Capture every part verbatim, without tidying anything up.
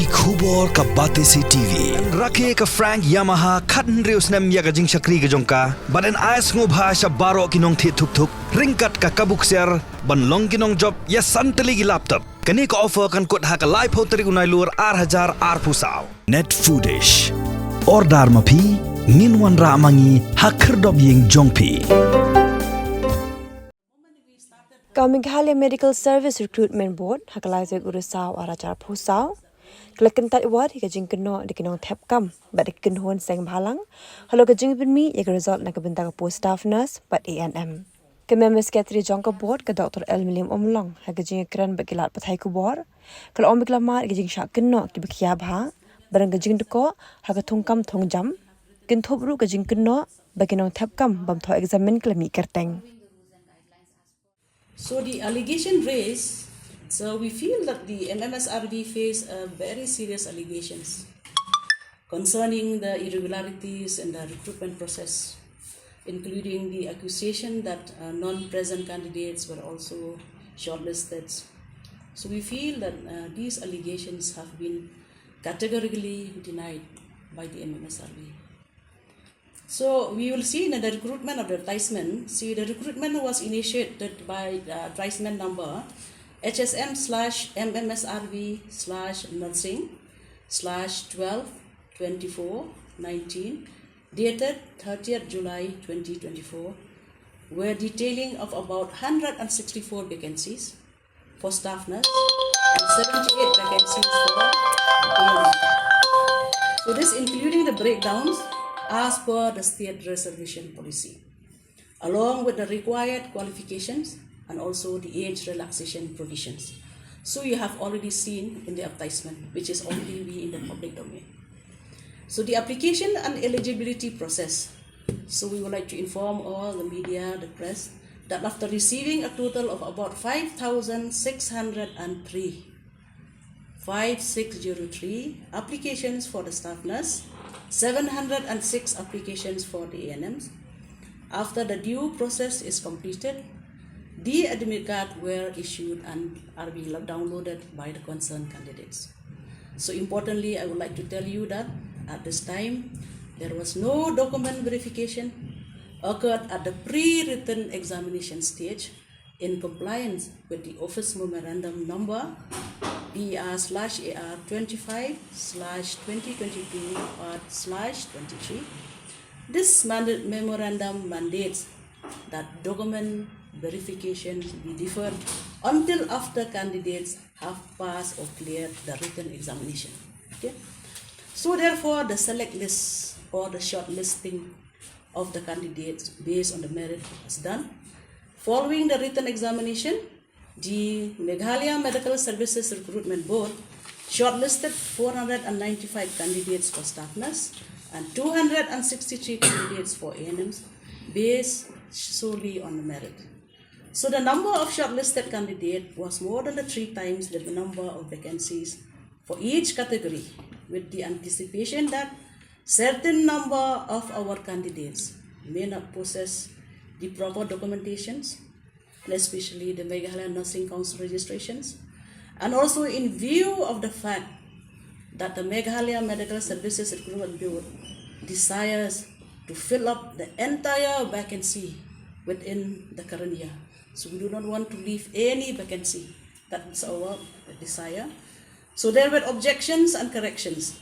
Ki khubor ka Batesi T V. Rakhe ka Frank Yamaha khathynriew snem ïa ka jingshakri ka jong ka. Bad yn ai sngewbha sha baroh ki nongthied thuk thuk ryngkat ka kabu ksiar ban long ki nongjop ïa san tylli ki laptop. Kane ka offer kan kut ha ka laiphew tarik u Nailur ar hajar arphew saw. Net Foodish. Order ma phi, ngin wanrah ma ngi ha khyrdop ïing jong phi. Ka Meghalaya Medical Service Recruitment Board ha ka lai tarik u Risaw ar hajar arphew saw ka la kyntait wad ïa ka jingkynnoh da ki nongthep kam bad da ki kynhun seng bhalang halor ka jingpynmih ïa ka result na ka bynta ka post staff nurse bad A N M. Ka Member Secretary jong ka Board, ka Doctor L Mylliem Umlong, ha ka jingïakren bad ki lad pathai khubor, ka la ong ba ki la mad ïa ka jingshah kynnoh kiba khia bha, ba don ka jingdkoh ha ka thungkam thungjam. Kynthup ruh ka jingkynnoh ba ki nongthep kam bym thoh eksamin ki la mih kyrteng. So the allegation raised, so we feel that the M M S R B faced a very serious allegations concerning the irregularities in the recruitment process, including the accusation that, uh, non-present candidates were also shortlisted. So we feel that, uh, these allegations have been categorically denied by the M M S R B. So we will see in the recruitment advertisement. See, the recruitment was initiated by the advertisement number H S M slash M M S R B slash nursing slash twelve twenty-four nineteen, dated thirtieth July twenty twenty-four, where detailing of about hundred and sixty-four vacancies for staff nurse and seventy-eight vacancies for A N M. So this including the breakdowns as per the state reservation policy, along with the required qualifications and also the age relaxation provisions. So you have already seen in the advertisement, which is already be in the public domain. So the application and eligibility process. So we would like to inform all the media, the press, that after receiving a total of about five thousand six hundred and three, five six zero three applications for the staff nurse, seven hundred and six applications for the A N Ms, after the due process is completed, the admit card were issued and are being downloaded by the concerned candidates. So importantly, I would like to tell you that at this time, there was no document verification occurred at the pre-written examination stage in compliance with the office memorandum number B R slash A R twenty-five slash twenty twenty-two part slash twenty-three. This mandate memorandum mandates that document verification be deferred until after candidates have passed or cleared the written examination. Okay? So therefore, the select list or the shortlisting of the candidates based on the merit was done. Following the written examination, the Meghalaya Medical Services Recruitment Board shortlisted four hundred and ninety-five candidates for staff nurse and two hundred and sixty-three candidates for A N Ms based solely on the merit. So the number of shortlisted candidate was more than the three times the number of vacancies for each category, with the anticipation that certain number of our candidates may not possess the proper documentations, and especially the Meghalaya Nursing Council registrations, and also in view of the fact that the Meghalaya Medical Services Recruitment Board desires to fill up the entire vacancy within the current year. So we do not want to leave any vacancy. That's our desire. So there were objections and corrections.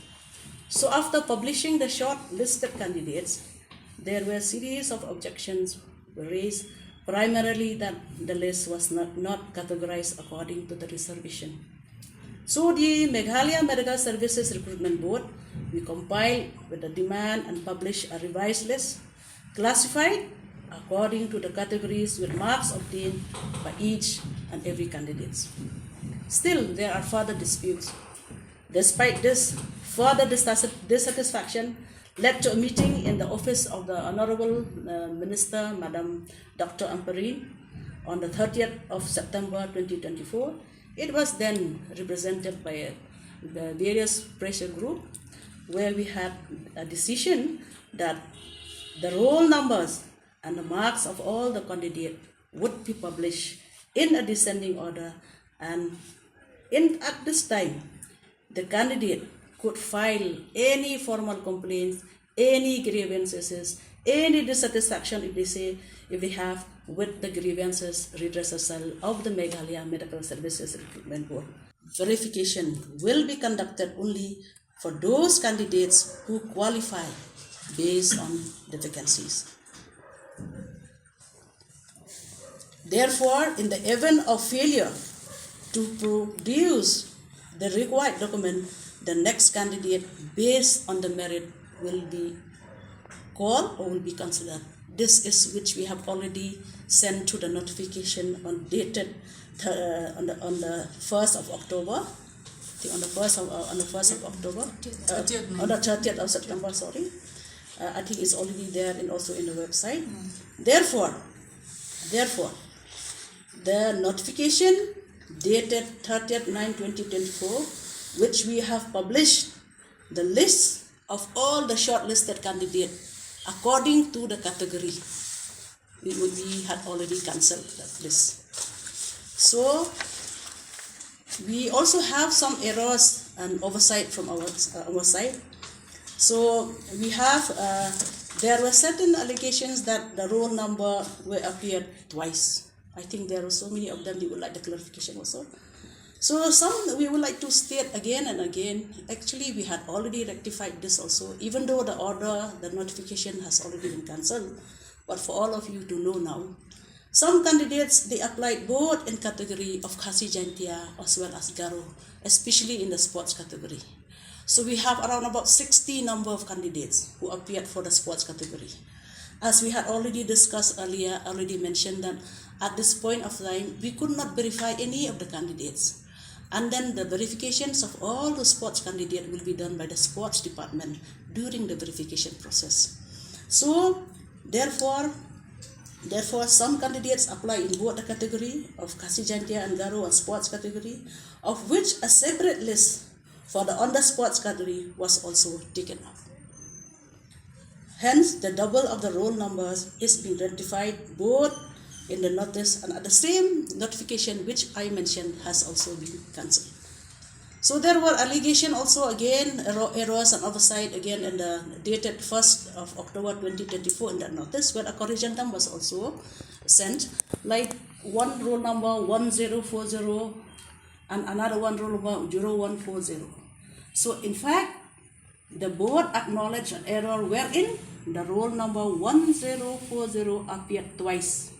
So after publishing the short listed candidates, there were series of objections raised, primarily that the list was not, not categorized according to the reservation. So the Meghalaya Medical Services Recruitment Board, we compiled with the demand and published a revised list, classified according to the categories with marks obtained by each and every candidate. Still, there are further disputes. Despite this, further dissatis-, dissatisfaction led to a meeting in the office of the Honorable, uh, Minister, Madam Doctor Ampareen, on the thirtieth of September twenty twenty-four. It was then represented by the various pressure group, where we had a decision that the roll numbers and the marks of all the candidate would be published in a descending order, and in, at this time, the candidate could file any formal complaints, any grievances, any dissatisfaction if they say, if they have with the grievances redressal cell of the Meghalaya Medical Services Recruitment Board. Verification will be conducted only for those candidates who qualify based on the vacancies. Therefore, in the event of failure to produce the required document, the next candidate based on the merit will be called or will be considered. This is which we have already sent to the notification on dated uh, on the on the first of October. I think on the first of uh, on the first of October, uh, on the thirtieth of September. Sorry, uh, I think it's already there and also in the website. Therefore, therefore, the notification dated thirtieth nine twenty twenty-four, which we have published the list of all the shortlisted candidates according to the category. We, we had already cancelled that list. So we also have some errors and oversight from our, uh, our side. So we have, uh, there were certain allegations that the roll number were appeared twice. I think there are so many of them, we would like the clarification also. So some we would like to state again and again. Actually, we had already rectified this also, even though the order, the notification has already been cancelled. But for all of you to know now, some candidates, they applied both in category of Khasi Jaintia as well as Garo, especially in the sports category. So we have around about sixty number of candidates who appeared for the sports category. As we had already discussed earlier, already mentioned that at this point of time, we could not verify any of the candidates. And then the verifications of all the sports candidates will be done by the sports department during the verification process. So, therefore, therefore, some candidates apply in both the category of Khasi Jaintia and Garo and sports category, of which a separate list for the on the sports category was also taken up. Hence, the double of the roll numbers is being rectified both in the notice and at the same notification which I mentioned has also been cancelled. So there were allegation also again, erro- errors and oversight again in the dated first of October twenty twenty-four in that notice, where a corrigendum was also sent, like one roll number one zero four zero and another one roll number zero one four zero. So in fact, the board acknowledged an error wherein the roll number one zero four zero appeared twice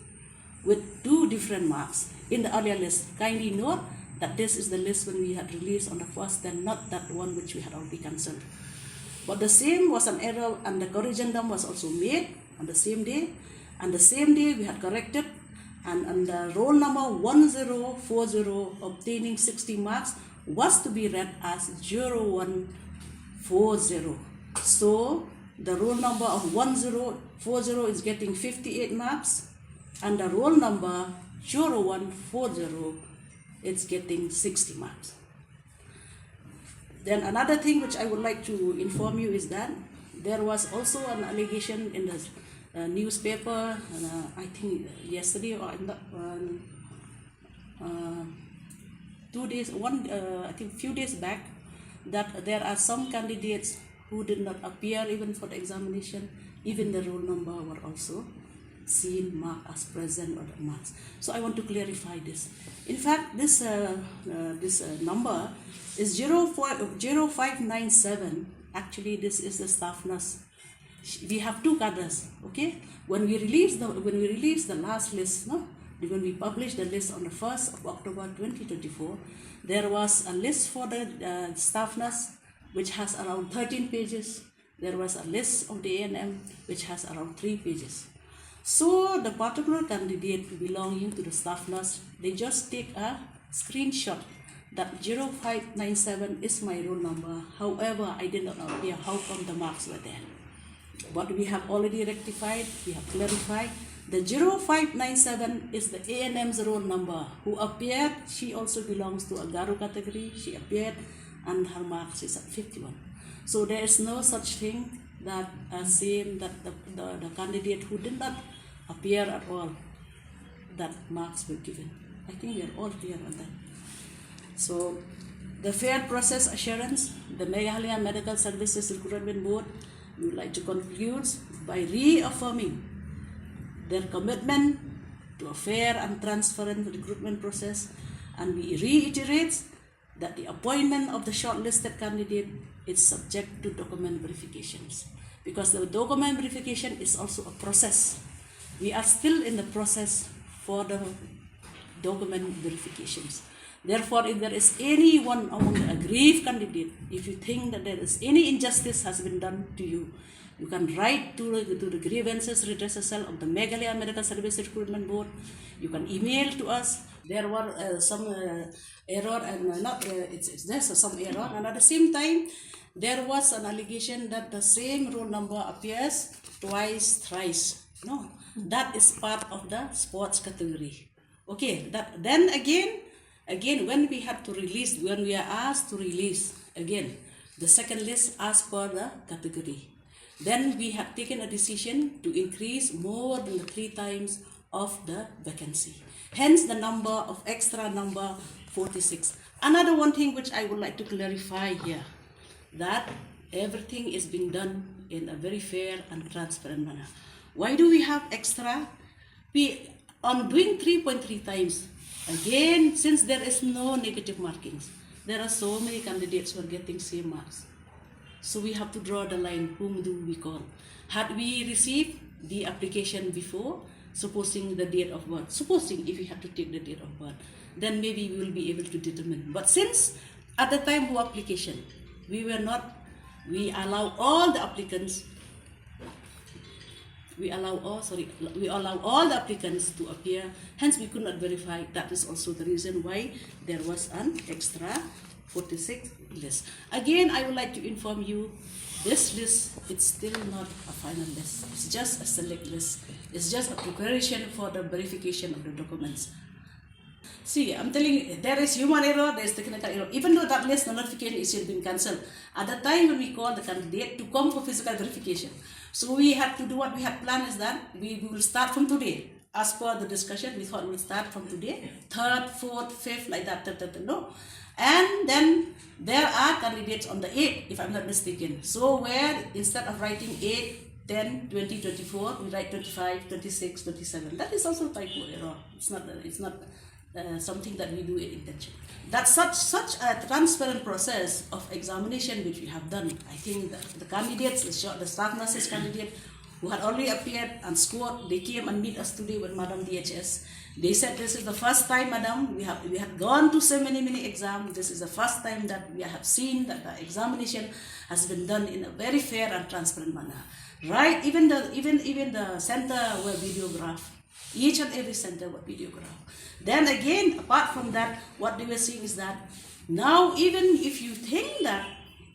with two different marks in the earlier list. Kindly note that this is the list when we had released on the first, then not that one which we had already cancelled. But the same was an error and the corrigendum was also made on the same day. And the same day we had corrected, and on the roll number one zero four zero obtaining sixty marks was to be read as zero one four zero. So the roll number of one zero four zero is getting fifty-eight marks, and the roll number zero one four zero is getting sixty marks. Then another thing which I would like to inform you is that there was also an allegation in the uh, newspaper, uh, I think yesterday or in the, um, uh, two days, one, uh, I think few days back, that there are some candidates who did not appear even for the examination, even the roll number were also seen marked as present or the marks. So I want to clarify this. In fact, this uh, uh, this uh, number is zero four, zero five nine seven. Actually, this is the staff nurse. Sh- We have two cadres, okay? When we release the when we release the last list, no, when we published the list on the first of October twenty twenty-four, there was a list for the uh, staff nurse which has around thirteen pages. There was a list of the A N M which has around three pages. So the particular candidate belonging to the staff nurse, they just take a screenshot that zero five nine seven is my roll number. However, I did not appear. How come the marks were there? But we have already rectified, we have clarified. The zero five nine seven is the A N M's roll number who appeared. She also belongs to a Garo category. She appeared and her marks is at fifty-one. So there is no such thing that uh, same that the, the, the candidate who did not appear at all, that marks were given. I think we are all clear on that. So The fair process assurance, the Meghalaya Medical Services Recruitment Board would like to conclude by reaffirming their commitment to a fair and transparent recruitment process, and we reiterate that the appointment of the shortlisted candidate is subject to document verifications, because the document verification is also a process. We are still in the process for the document verifications. Therefore, if there is anyone among the aggrieved candidate, if you think that there is any injustice has been done to you, you can write to the, to the grievances redressal cell of the Meghalaya Medical Service Recruitment Board. You can email to us. There were uh, some uh, error and uh, not uh, it's, it's there's some error, and at the same time there was an allegation that the same roll number appears twice, thrice. No, that is part of the sports category. Okay, that then again, again when we had to release, when we are asked to release again the second list as per the category, then we had taken a decision to increase more than the three times of the vacancy. Hence the number of extra number forty-six. Another one thing which I would like to clarify here, that everything is being done in a very fair and transparent manner. Why do we have extra? We on doing three point three times, again, since there is no negative markings, there are so many candidates who are getting same marks. So we have to draw the line, whom do we call? Had we received the application before, supposing the date of birth, supposing if we have to take the date of birth, then maybe we will be able to determine. But since at the time of application, we were not, we allow all the applicants we allow all, sorry, we allow all the applicants to appear, hence we could not verify. That is also the reason why there was an extra forty-six list. Again, I would like to inform you, this list, it's still not a final list. It's just a select list. It's just a preparation for the verification of the documents. See, I'm telling you, there is human error, there is technical error. Even though that list notification is still being cancelled, at the time when we call the candidate to come for physical verification, so we had to do, what we had planned is that we, we will start from today. As per the discussion, we thought we'll start from today, third, fourth, fifth, like that, third, third, third, no. And then there are candidates on the eighth, if I'm not mistaken. So where instead of writing eight, ten, twenty, twenty-four, we write twenty-five, twenty-six, twenty-seven. That is also typo error. It's not, it's not uh, something that we do it intentionally. That such such a transparent process of examination which we have done, I think the, the candidates, the, short, the staff nurses candidate who had already appeared and scored, they came and meet us today with Madam D H S. They said, "This is the first time, Madam. We have we had gone to so many many exams. This is the first time that we have seen that the examination has been done in a very fair and transparent manner." Right, even the even even the center were videographed. Each and every center were videographed. Then again, apart from that, what they were saying is that now, even if you think that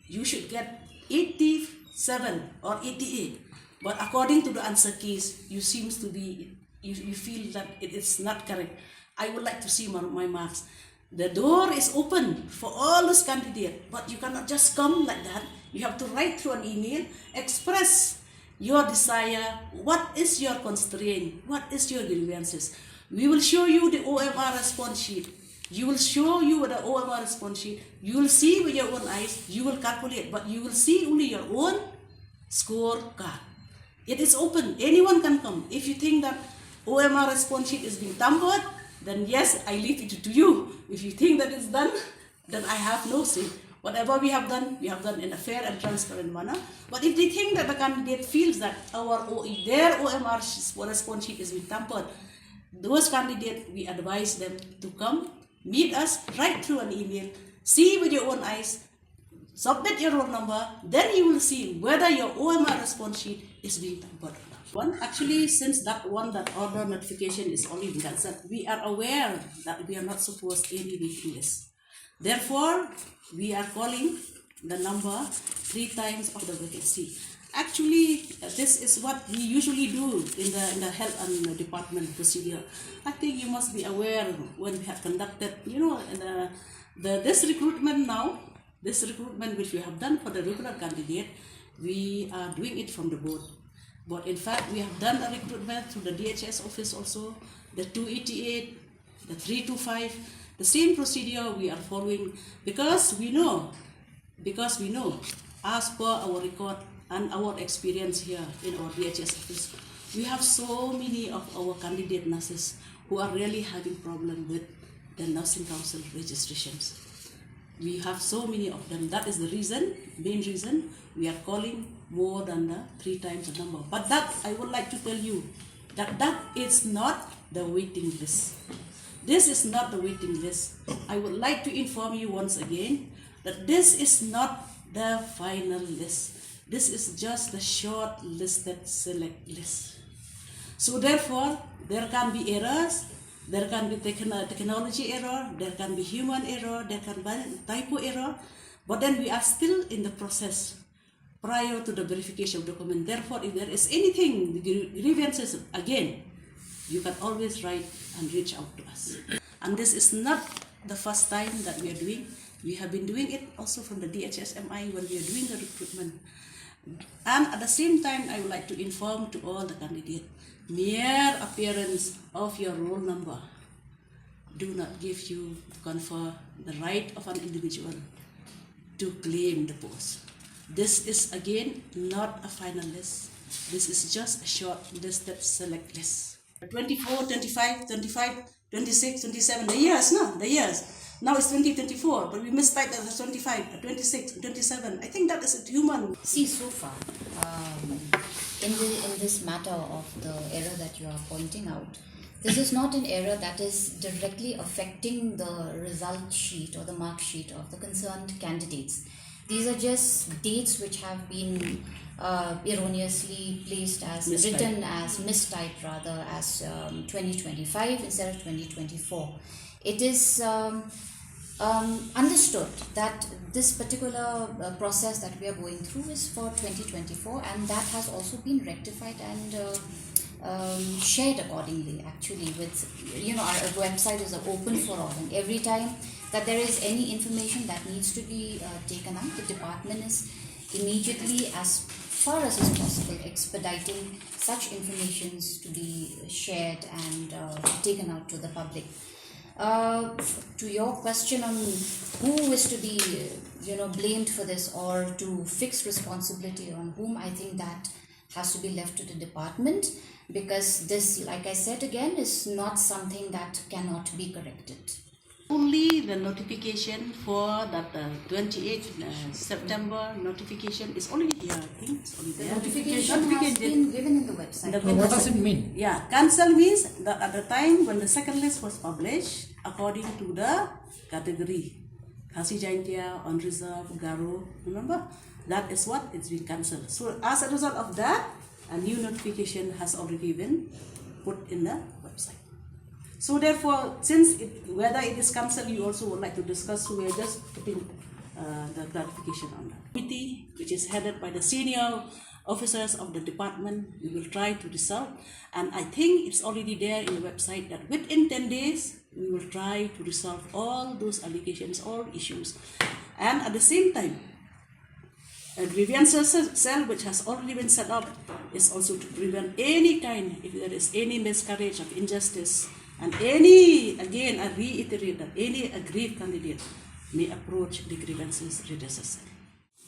you should get eighty-seven or eighty-eight, but according to the answer keys, you seems to be you, you feel that it is not correct. I would like to see my, my marks. The door is open for all those candidates, but you cannot just come like that. You have to write through an email, express your desire, what is your constraint, what is your grievances. We will show you the O M R response sheet. You will show you the O M R response sheet. You will see with your own eyes, you will calculate, but you will see only your own scorecard. It is open. Anyone can come. If you think that O M R response sheet is being tampered, then yes, I leave it to you. If you think that it's done, then I have no say. Whatever we have done, we have done in a fair and transparent manner. But if they think that the candidate feels that our O E, their O M R sh- response sheet is being tampered, those candidates, we advise them to come, meet us, write through an email, see with your own eyes, submit your roll number, then you will see whether your O M R response sheet is being tampered or not. One, actually, since that one, that order notification is already done, that we are aware that we are not supposed any waiting list. Therefore, we are calling the number three times of the vacancy. Actually, uh, this is what we usually do in the in the health and department procedure. I think you must be aware when we have conducted, you know, the the this recruitment now, this recruitment which we have done for the regular candidate, we are doing it from the board. But in fact, we have done a recruitment through the D H S office also, the two eighty-eight, the three two five. The same procedure we are following because we know, because we know, as per our record and our experience here in our D H S office, we have so many of our candidate nurses who are really having problem with the nursing council registrations. We have so many of them. That is the reason, main reason, we are calling more than the three times the number. But that I would like to tell you that that is not the waiting list. This is not the waiting list. I would like to inform you once again that this is not the final list. This is just the short listed select list. So therefore, there can be errors, there can be techno- technology error, there can be human error, there can be typo error, but then we are still in the process prior to the verification of document. Therefore, if there is anything, the gr- grievances again, you can always write and reach out to us. And this is not the first time that we are doing. We have been doing it also from the D H S M I when we are doing the recruitment. And at the same time, I would like to inform to all the candidates, mere appearance of your roll number do not give you, confer the right of an individual to claim the post. This is again not a final list. This is just a short listed select list. Twenty-four, twenty-five, twenty-five, twenty-six, twenty-seven, the years, no? The years. Now it's twenty twenty-four, but we mistyped that as twenty-five, twenty-six, twenty-seven. I think that is a human. See, so far, um, in, the, in this matter of the error that you are pointing out, this is not an error that is directly affecting the result sheet or the mark sheet of the concerned candidates. These are just dates which have been uh, erroneously placed as, written as, mistyped rather, as um, twenty twenty-five instead of twenty twenty-four. It is um, um, understood that this particular uh, process that we are going through is for twenty twenty-four, and that has also been rectified and uh, um, shared accordingly, actually, with, you know, our website is open for all, and every time that there is any information that needs to be uh, taken out, the department is immediately, as far as is possible, expediting such informations to be shared and uh, taken out to the public. Uh, to your question on who is to be, you know, blamed for this or to fix responsibility on whom, I think that has to be left to the department, because this, like I said again, is not something that cannot be corrected. Only the notification for that uh, twenty-eighth uh, September notification is already here. I think it's already there. Notification has been given in the website. The What does it mean? Yeah, cancel means that at the time when the second list was published, according to the category, Khasi Jaintia, unreserved, Garo, remember? That is what, it's been cancelled. So as a result of that, a new notification has already been put in the website. So therefore, since it, whether it is cancelled, you also would like to discuss, so we are just putting uh, the clarification on that. Committee, which is headed by the senior officers of the department, we will try to resolve. And I think it's already there in the website that within ten days, we will try to resolve all those allegations, all issues. And at the same time, a grievances cell which has already been set up is also to prevent any kind, if there is any miscarriage of injustice, and any, again, I reiterate that any aggrieved candidate may approach the grievances redressal cell.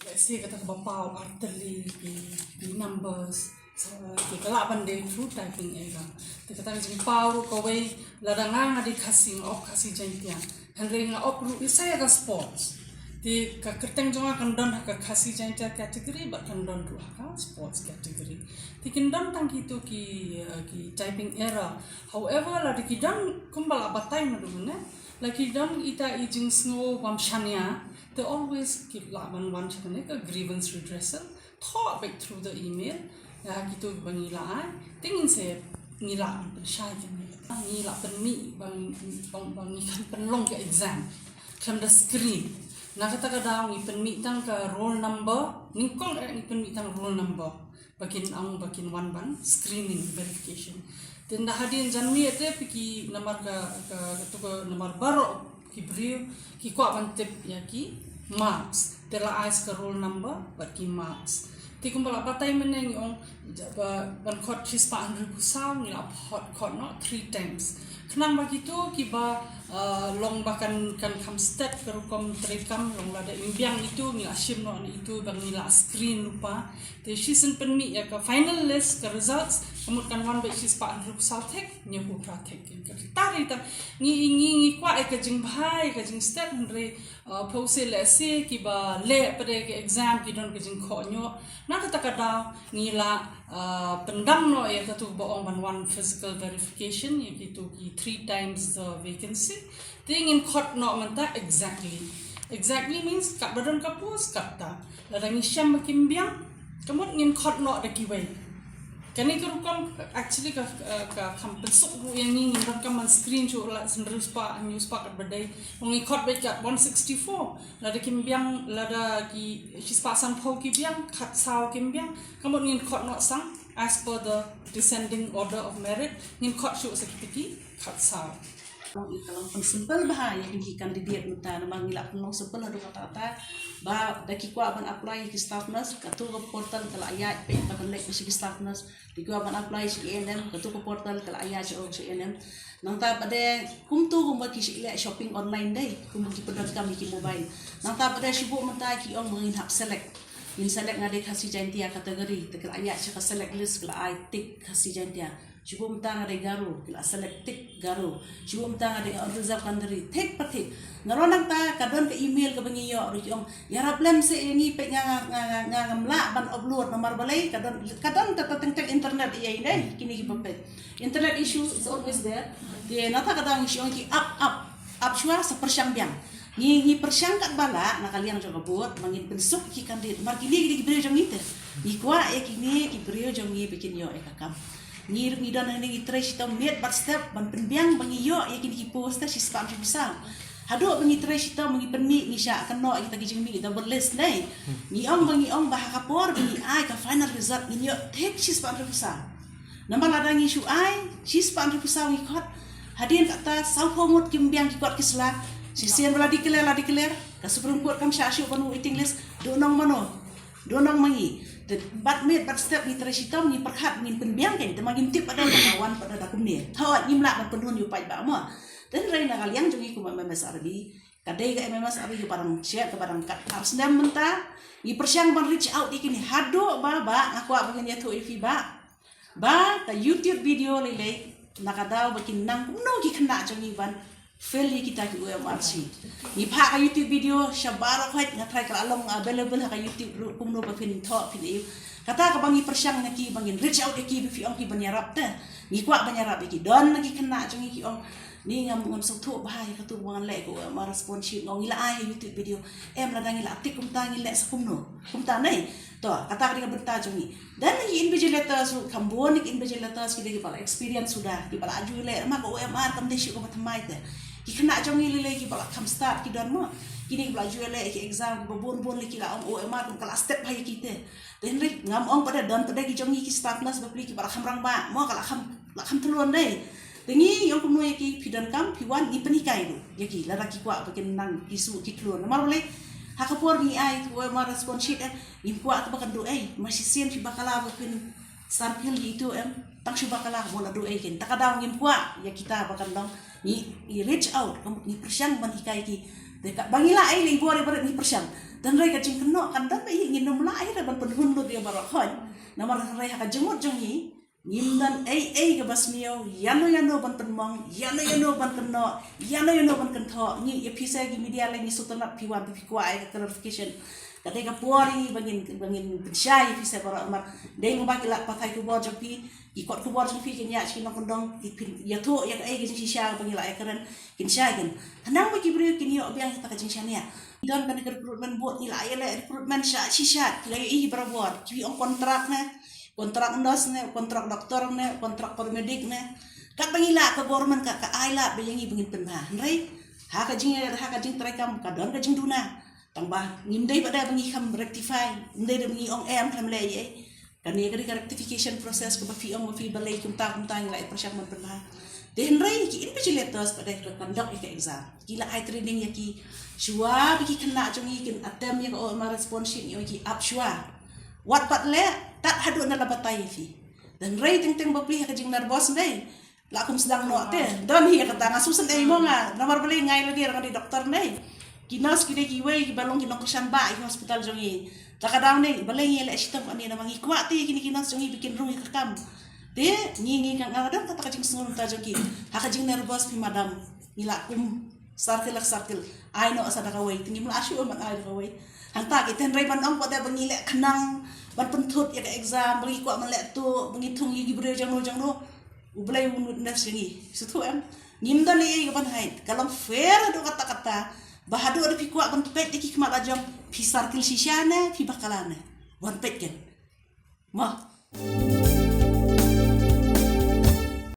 Let's say kata ka ba paw artylli ki, ki numbers, sa ki ka lah ban dei through typing error. Te kata ka jingpaw ruh kawei, lada nga nga dei Khasi, nga ong Khasi Jaintia. Hynrei nga ong ruh ïa sa ïa ka sports. Te ka kyrteng jong nga kan don ha ka Khasi Jaintia category bad kan don ruh ha ka sports category. Te kin don tang kito ki, uh, ki typing error. However, lada ki don kumba la batai naduh mynne, la ki don ita i jingsngew bym shaniah, te always ki lah ban wan sha kane ka grievance redressal, thoh beit through the email ïa kito ba ngi la ai. Te ngin sa, ngi lah ban pynshai ïa kane, ngi lah pynmih ba, ba, ba ngi kan pynlong ka exam khlem da screen. Na kata ka daw ngi pynmih tang ka roll number, nyngkong eh ngi pynmih tang roll number. Ba kin ong, ba kin wan ban screening, verification. Te ynda hadien janmiet te phi ki namar ka, ka, kato ka namar baroh ki briew ki kwah ban tip ïa ki marks. Te la ai sa ka roll number bad ki marks. Te kumba la batai mynne ngi ong, ba, ban khot shispah hynriewphew saw ngi la khot, khot noh three times. Khnang ba kito kiba, uh, long ba kan, kan kham stet ka rukom treikam, long lada im biang ito ngi la shim noh ito ba ngi la screen lypa. Te shisien pynmih ïa ka final list, ka results, ka mut kan wan beit shispah hynriewphew saw thik, hynñiewphew phra thik. Kata ri ta ngi, ngi, ngi kwah ïa ka jingbha, ïa ka jingstet, hynrei, uh, phew se lehse kiba leh pat ïa ka exam ki don ka jingkhohñiuh. Na kata ka daw ngi la, uh, pyndam noh ïa katu ba ong ban wan physical verification ïa kitu ki three times the vacancy. Te ngin khot noh mynta exactly. Exactly means katba don ka post katta. Lada ngi shem ba kim biang, ka mut ngin khot noh da kiwei. Kane ka rukom actually ka, ka, ka kham pynsuk ruh ïa ngi, ngin donkam ban screen shuh la hynriewspah, hynñiewspah katba dei. Ngi khot beit kat one sixty-four. Lada kim biang, lada ki shispah sanphew ki biang, khatsaw kim biang, ka mut ngin khot noh sang as per the descending order of merit, ngin khot shuh sa kita ki khatsaw. Ka long, ka long pynsimple bha ïa ki candidate mynta, namar ngi la pynlong simple haduh katta katta. Ba da ki kwah ban apply ki staff nurse, katu ka portal ka la ïaid peit ba kan leit sha ki staff nurse. Da ki kwah ban apply sha ki A N M, katu ka portal ka la ïaid sha, sha A N M. Nangta pat de kumtu kumba ki leh shopping online dei, kumba ki pyndonkam ïa ki mobile. Nangta pat de shu buh mynta ki ong ba ngin hap select. Ngin select nga dei Khasi Jaintia category, te ka la ïaid sha ka select list, ka la ai tick Khasi Jaintia. Shu buh mynta nga dei Garo, ki la select tick Garo. Shu buh mynta nga dei unreserved category, tick pa tick. Nga ruh nangta ka don ka email kaba ngi ïoh ruh ki ong, ïarap lem seh ïa ngi peit, nga, nga, nga, nga, ngam lah ban upload namar balei, ka don, ka don ta, ta teng teng internet ïa ine kine kiba peit. Internet issue is always there. Te nangta ka dang issue ngi ap, ap, ap shuwa sa pyrshang biang. Ngi, ngi pyrshang katba lah na ka liang jong ka board, ba ngin pynsuk ki candidate. Namar kine ki dei ki briew jong ngi te. Ngi kwah ïa kine ki briew jong ngi ba kin ïoh ïa ka kam. Ngi ruh ngi don hangne ngi trei shitom miet bad step ban pynbiang ba ngi ïoh ïa kine ki post te shispah hynriewphew saw. Haduh ba ngi trei shitom ba ngi pynmih ngi shah kynnoh ïa kita ki jingmih double list ne. Ngi ong ba ngi ong ba ha ka por ba ngi ai ka final result ngin ïoh thik shispah hynriewphew saw. Namar lada ngi shu ai shispah hynriewphew saw ngi khot. Hadien kata sawphew ngut kim biang ki kot ki sla. Shisien ba la declare, la declare, ka Supreme Court kam shah shuh ban waiting list. Duh nong mano? Duh nong ma ngi? Te bad miet bad step ngi trei shitom, ngi pyrkhat, ngin pynbiang kein, te ma ngim tip pat de ba ka wan pat de da kumne. Thaw ngim lah ban pynhun ïa u paidbah mo. Te hynrei na ka liang jong ngi kum u M M S R B, ka dei ka M M S R B kaba dang shet, kaba dang kat ar snem mynta. Ngi pyrshang ban reach out ïa kine haduh ba, ba nga kwah ba ngin ïathuh ïa phi ba, ba ka YouTube video lei lei na ka daw ba kin nang kumno ki khynnah jong ngi ban fill ïa kita ki O M R sheet. Ngi phah ka YouTube video sha baroh khoit, nga tharai ka la long available ha ka YouTube ruh, kumno ba phin thoh phin ïoh. Kata kaba ngi pyrshang na ki ba ngin reach out ïa ki ba phi ong ki ban ïarap te. Ngi kwah ban ïarap ïa ki, don na ki khynnah jong ngi ki ong, ni ngam, ngam sngewthuh bha ïa katu ba ngan leh ka O M R response sheet, nga ong ngi la ai ha YouTube video. Em, lada ngi la tick kumta ngi leh sa kumno? Kumta ne. To, kata ka dei ka bynta jong ngi. Then ki invigilators ruh, kham bun ki invigilators ki dei kiba la experience suda, kiba la ju leh, namar ka O M R kam dei shuh kaba thymmai te. Ki khynnah jong ngi lei lei kiba la kham start ki don mo. Kine kiba la ju leh ki exam, kiba bun bun lei ki la ong O M R kum ka la step bha ïa ki te. Te hynrei ngam ong pat de, don pat de ki jong ngi ki staff nurse bapli kiba la kham rangbah mo, ka la kham, la kham thlun dei. Te ngi ong kumno ïa ki, phi donkam phi wan ngi pynhikai ruh ïa ki, lada ki kwah ba kin nang ki shu ki thlun. Namar balei? Ha ka por ngi ai tu O M R response sheet, eh, ngim kwah tu ba kan duh ei, ma shisien phi bakla ba phin sample ïa itu, em, tang shu bakla mo la duh ei kein. Ta ka daw ngim kwah ïa kita ba kan long, ngi, ngi reach out, ka mut ngi pyrshang ban hikai ki. Te ka ba ngi lah ei lei bor ei barit ngi pyrshang. Te hynrei ka jingkynnoh kan don ba ïa ngin ym lah ei re ban pynhun lut ïa baroh khoit. Namar hynrei ha ka jingmut jong ngi, ngim don ei ei kaba sniew, ïano ïano ban pynmong, ïano ïano ban kynnoh, ïano ïano ban kynthoh. Ngi ïa phi sa ki media lei ngi sngewtynnat phi wan phi kwah ïa ka clarification. Ka dei ka por ïa ba ngin, ba ngin pynshai ïa phi sa baroh namar dei ba ki lad pathai khubor jong phi, ki kot khubor jong phi kin ïaid sha ki nongkyndong, ki phin ïathuh ïa kaei ka jingshisha ba ngi la ïakren, kin shai kin. Khnang ba ki briew kin ïoh biang ïa kata ka jingshaniah. Don kane ka recruitment board ngi la ïaleh recruitment sha shisha, ki la ïohi barabor, ki ong kontrak ne, kontrak nurse ne, kontrak doktor ne, kontrak paramedic ne. Katba ngi lah ka government ka, ka ai lad ba ïa ngi ba ngin pynbha. Hynrei ha ka jing, ha ka jingtrei kam ka don ka jingduna. Tang ba ngim dei pat de ba ngi kham rectify, ngim dei de ba ngi ong em khlem leh ei ei. Kane ka dei ka rectification process kaba phi ong ba phi balei kumta kumta ngi la ïa pyrshang ban pynbha. Te hynrei ki invigilators pat de ki conduct ïa ka exam, ki la ai training ïa ki shuwa ba ki khynnah jong ngi kin attempt ïa ka O M R response sheet, ngi ong ïa ki ap shuwa. Wat pat leh tat haduh na la batai ïa phi. Hynrei teng teng ba phi ha ka jingnervous dei, la kum sdang noh te. Don hi kata, nga sngewsynei mo nga, namar balei nga ïa lade nga dei doktor dei. Ki nurse ki dei kiwei kiba long ki nongkyrshan ba ïa ki hospital jong ngi. Ta ka daw ne balei ngi leh shitom kane, namar ngi kwah te kine ki nurse jong ngi ba kin rung ïa ka kam. Te ngi, ngi ka, nga don kata ka jingsngew mynta jong ki. Ha ka jingnervous phi madam, ngi la kum circle la circle. Ai noh sa da kawei, te ngim lah shuh ban ai da kawei. Hangta ki, hynrei ban ong pat ba ngi leh khnang ban pynthut ïa ka exam, ba ngi kwah ban leh tuh, ba ngi thung ïa ki briew jong no jong no. U Blei un witness ïa ngi. Sngewthuh em? Ngim don ei ei ka ban hide. Ka long fair haduh katta katta. Ba haduh da phi kwah ban peit ïa ki khmat la jong, phi circle shisha ne phi bakla ne, wan peit kan. Mo.